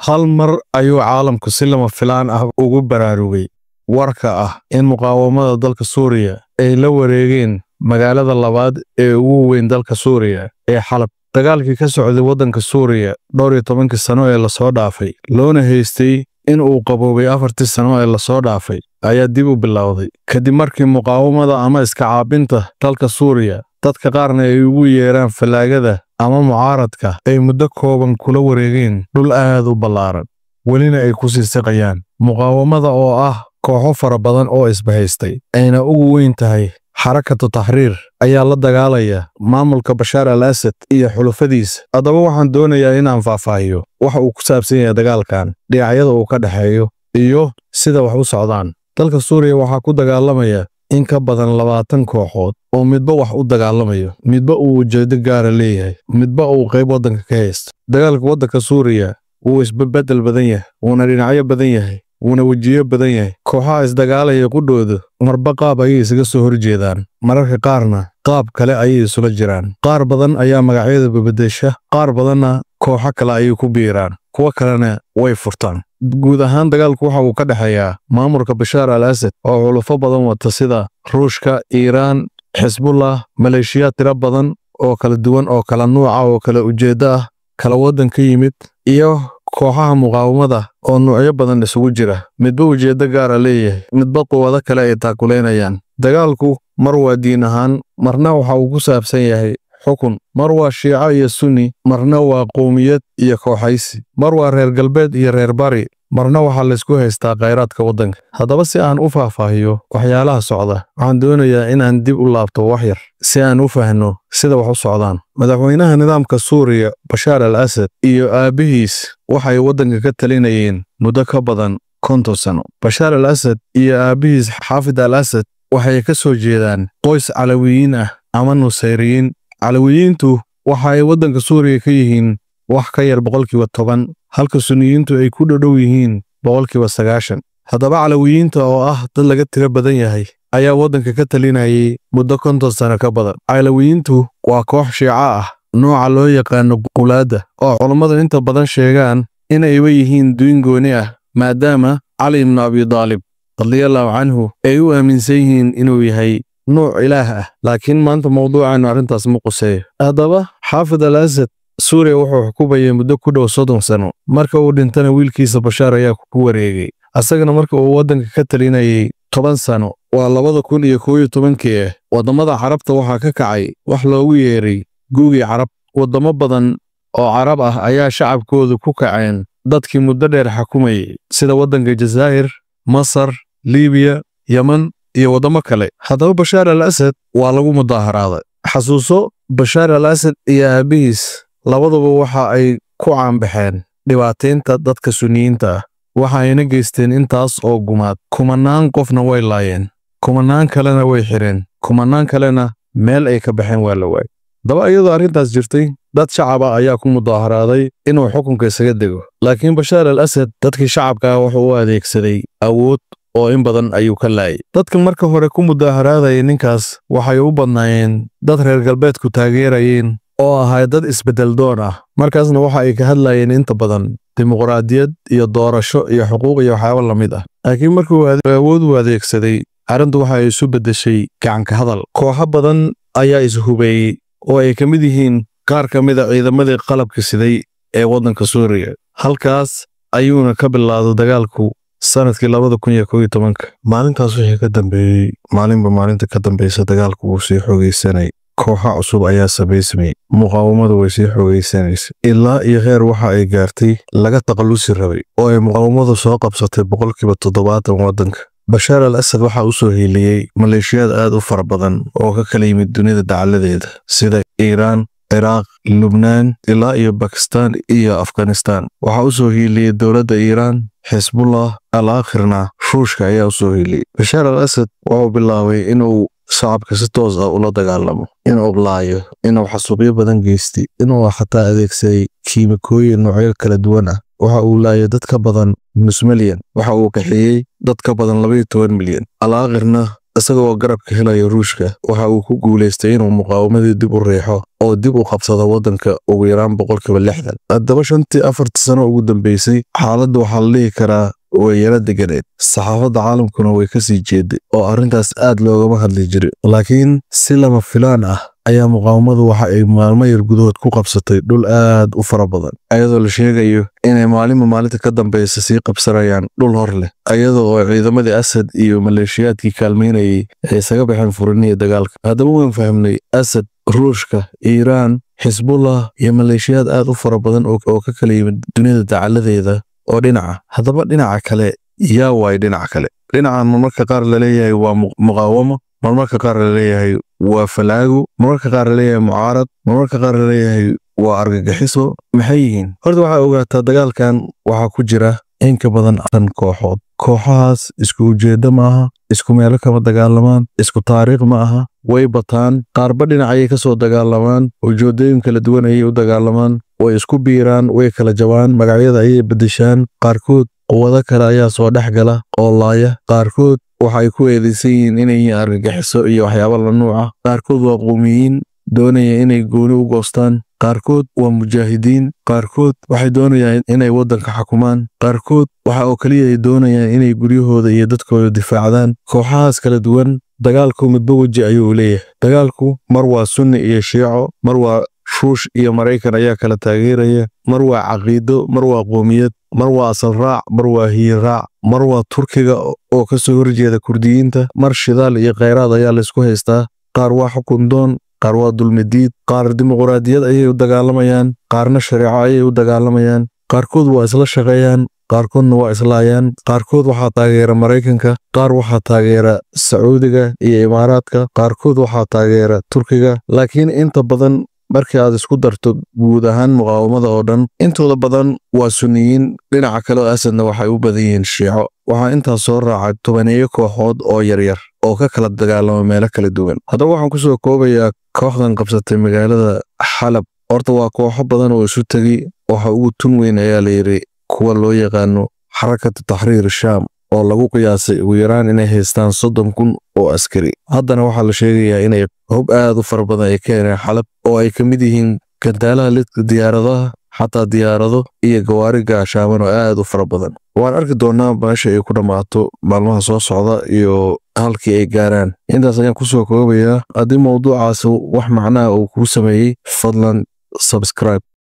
Hal mar ayuu caalamku si lama filaan ah ugu baraarugay warka ah in muqaawamada dalka Suuriya ay la wareegeen magaalada labaad ee ugu weyn dalka Suuriya ee Xalab. Dagaalkii ka socday waddanka Suuriya dhowr iyo tobankii sano ee lasoo dhaafay, loona haystay in uu qaboobay 4tii sano ee lasoo dhaafay, ayaa dib u bilowday kadib markii muqaawamada ama iska caabinta dalka Suuriya, dadka qaarna ay ugu yeeraan fallaagada ama mucaaradka, ay muddo kooban kula wareegeen dhul aad u ballaaran, welina ay ku sii siqayaan. Muqaawamada oo ah kooxo fara badan oo isbahaystay, ayna ugu weyn tahay Xarakatu Taxriir, ayaa la dagaalaya maamulka Bashaar al Asad iyo xulufadiisa. Haddaba waxaan doonayaa inaan faahfaahiyo waxa uu ku saabsan yahay dagaalkan, dhinacyada uu ka dhexeeyo iyo sida wax u socdaan. Dalka Suuriya waxaa ku dagaalamaya in ka badan 20 kooxood oo midba wax u dagaalamayo, midba uu ujeedo gaara leeyahay, midba uu qayb waddanka ka haysto. Dagaalka waddanka Suuriya wuu isbedbedel badan yahay, wuuna dhinacyo badan yahay, wuuna wejiyo badan yahay. Kooxaha isdagaalaya qudhooda marba qaab ayay isaga soo horjeedaan, mararka qaarna qaab kale ayay isula jiraan. Qaar badan ayaa magacyada babedesha, qaar badanna kooxo kale ayay ku biiraan, kuwo kalena way furtaan. Guud ahaan dagaalku waxa uu ka dhexeeyaa maamulka Bashaar al Asad oo xulufo badan wata sida Ruushka, Iiraan, Xisbullah, maleeshiyaad tiro badan oo kala duwan oo kala nuuca oo kala ujeeddo ah, kala waddan ka yimid, iyo kooxaha muqaawamada oo nuucyo badan isugu jira, midba ujeeddo gaara leeyahay, midba quwado kale ay taakuleynayaan. Dagaalku mar waa diin ahaan, marna waxa uu ku saabsan yahay xukun, mar waa Shiico iyo Sunni, marna waa qowmiyad iyo kooxaysi, mar waa reer galbeed iyo reer bari, marna waxaa laysku haystaa khayraadka waddanka. Haddaba si aan u faahfaahiyo waxyaalaha socda, waxaan doonayaa inaan dib u laabto wax yar si aan u fahno sida wax u socdaan. Madaxweynaha nidaamka Suuriya Bashaar al Asad iyo aabbihiis waxay waddanka ka talinayeen muddo ka badan 50 sano. Bashaar al Asad iyo aabbihiis Xaafid al Asad waxay ka soo jeedaan qoys Calawiyiin ah ama Nusayriyiin. Calawiyiintu waxa ay waddanka Suuriya ka yihiin wax ka yar 10%, halka Sunniyiintu ay ku dhodhow yihiin 90%. Haddaba Calawiyiinta oo ah dad laga tiro badan yahay ayaa waddanka ka talinayay muddo 50 sano ka badan. Calawiyiintu waa koox Shiico ah, nooca loo yaqaano qulaadda, oo culammadu inta badan sheegaan inayba yihiin duin gooni ah, maadaama Cali ibnu Abi Daalib radiyallahu canhu ay u aaminsan yihiin inuu yahay nuuc ilaah ah. Laakiin maanta mawduucaanu arrintaas ma quseeyo. Haddaba Xaafid al Asad Suuriya wuxuu xukumayay muddo ku dhow 30 sano. Marka uu dhintana wiilkiisa Bashaar ayaa ku wareegay, asagana marka uu waddanka ka talinayay 10 sano, waa 2011kii, waddamada Carabta waxaa ka kacay wax loogu yeeray guugii Carab. Waddamo badan oo Carab ah ayaa shacabkoodu ku kaceen dadkii muddo dheer xukumayay, sida waddanka Jazaa'ir, Masar, Liibiya, Yemen iyo waddamo kale. Haddaba Bashaar al Asad waa lagu mudaaharaaday. Xasuuso, Bashaar al Asad iyo aabbihiis labaduba waxa ay ku caanbaxeen dhibaataynta dadka Sunniyiinta ah, waxa ayna geysteen intaas oo gumaad. Kumanaan qofna way laayeen, kumanaan kalena way xireen, kumanaan kalena meel ay ka baxeen waa la waayay. Daba iyadoo arrintaas jirtay, dad shacab ah ayaa ku mudaaharaaday inuu xukunka isaga dego. Laakiin Bashaar al Asad dadkii shacabka ah wuxuu u adeegsaday awood oo in badan ayuu ka laayay. Dadka marka hore ku mudaaharaadayay ninkaas waxay u badnaayeen dad reer galbeedku taageerayeen oo ahaa dad isbedel doon ah. Markaasna waxa ay ka hadlayeen inta badan dimuqraadiyad iyo doorasho iyo xuquuq iyo waxyaabo la mid ah. Laakiin markuu awood u adeegsaday, arrintu waxa ay isu beddeshay gacanka hadal. Kooxo badan ayaa ishubeeyey oo ay ka mid yihiin qaar ka mid a ciidamadii qalabka siday ee waddanka Suuriya. Halkaas ayuuna ka bilaado dagaalku sanadkii 2011. Maalintaas wixii ka dambeeyey, maalinba maalinta ka dambeysa dagaalku wuu sii xoogaysanay. Kooxo cusub ayaa samaysamay, muqaawamadu way sii xoogaysanaysa ilaa iyo heer waxa ay gaartay laga taqallusi rabay oo ay muqaawamadu soo qabsatay 70% waddanka. Bashaar al Asad waxa uu soo hiiliyey maleeshiyaad aad u fara badan oo ka kala yimid dunida dacaladeeda, sida Iiraan, Ciraaq, Lubnaan, ilaa iyo Bakistan iyo Afghanistan. Waxa uu soo hiiliyey dowladda Iiraan, Xisbullah, alaakhirna Ruushka ayaa u soo hiiliyey. Bashaar al Asad wuxuu bilaabay inuu shacabka si toos ah ula dagaalamo, inuu laayo, inuu xasuuqyo badan geystay, inuu xataa adeegsaday kiimikooyin noocyo kala duwan ah. Waxa uu laayay dad ka badan nus milyan, waxa uu kaxeeyey dad ka badan 12 milyan. Alaakhirna Isagoo garabka helaya Ruushka, waxa uu ku guuleystay inuu muqaawamadii dib u riixo oo dib u qabsado waddanka ugu yaraan 60%. Haddaba 4 sano ugu dambeysay xaaladda waxaa la dhihi karaa way yara deganeed, saxaafadda caalamkuna way kasii jeeday oo arrintaas aad loogama hadli jiray. Laakiin si lama filaan ah ayaa muqaawamadu waxa ay maalmo yar gudahood ku qabsatay dhul aad u fara badan, ayadoo la sheegayo inay maalinba maalinta ka dambeysa sii qabsanayaan dhul hor leh, ayadoo oo ciidamadii Asad iyo maleeshiyaadkii kaalmeynayay ay isaga baxeen furinihii dagaalka. Haddaba waan fahmnay Asad, Ruushka, Iiraan, Xisbullah iyo maleeshiyaad aad u fara badan oo ka kala yimid dunida dacaladeeda oo dhinaca. Haddaba dhinaca kale yaa waay? Dhinaca kale, dhinacan marmarka qaar laleeyahay waa muqaawamo, marmarka qaar laleeyahay waa falaago, marmarka qaar laleeyahay mucaarad, marmarka qaar laleeyahay waa argagixiso, maxay yihiin? Horta waxaa ogaataa dagaalkan waxaa ku jira in ka badan 10 kooxood. Kooxahaas isku ujeeddo ma aha, isku meelo kama dagaalamaan, isku taariikh ma aha, way bataan, qaarba dhinac ayay ka soo dagaalamaan, ujeeddooyin kala duwan ayay u dagaalamaan, way isku biiraan, way kala jabaan, magacyada ayay beddeshaan, qaarkood quwado kale ayaa soo dhex gala oo laaya, qaarkood waxa ay ku eedeysan yihiin inay yihiin argagixiso iyo waxyaabo la nuuca, qaarkood waa qowmiyiin doonaya inay gooni u goostaan, qaarkood waa mujaahidiin, qaarkood waxay doonayaan inay waddanka xukumaan, qaarkood waxa oo kaliya ay doonayaan inay guryahooda iyo dadkooda difaacdaan. Kooxahaas kala duwan dagaalku midba weji ayuu leeyahay. Dagaalku mar waa Sunni iyo Shiico, mar waa Ruush iyo Maraykan ayaa kala taageeraya, mar waa caqiido, mar waa qoomiyad, mar waa asal raac, mar waa hiir raac, mar waa Turkiga oo ka soo horjeeda Kurdiyiinta, mar shidaal iyo kheyraad ayaa laysku haystaa, qaar waa xukun doon, qaar waa dulmidiid, qaar dimuqraadiyad ayay u dagaalamayaan, qaarna shareeco ayay u dagaalamayaan, qaarkood waa isla shaqeeyaan, qaarkoodna waa islaayaan, qaarkood waxaa taageera Maraykanka, qaar waxaa taageera Sacuudiga iyo Imaaraadka, qaarkood waxaa taageera Turkiga. Laakiin inta badan markii aad isku darto guud ahaan muqaawamada oo dhan, intooda badan waa Sunniyiin. Dhinaca kale oo Asadna waxay u badan yihiin Shiico. Waxaa intaas soo raacay tobaneeyo kooxood oo yaryar oo ka kala dagaalama meelo kala duwan. Haddaba waxaan kusoo koobayaa kooxdan qabsatay magaalada Xalab. Horta waa kooxo badan oo isu tegey. Waxa ugu tun weyn ayaa la yidhi kuwa loo yaqaano Xarakatu Taxriir Shaam, oo lagu qiyaasay ugu yaraan inay haystaan 30,000 oo askari. Haddana waxaa la sheegayaa inay hub aad u fara badan ay ka heleen Xalab, oo ay ka mid yihiin gantaalaha lidka diyaaradaha, xataa diyaarado iyo gawaari gaashaaman oo aad u fara badan. Waan arki doonaa meesha ay ku dhammaato maalmaha soo socda iyo halkii ay gaaraan. Intaas ayaan kusoo koobayaa. Haddii mowduucaasi wax macnaha uu kuu sameeyey, fadlan subscribe.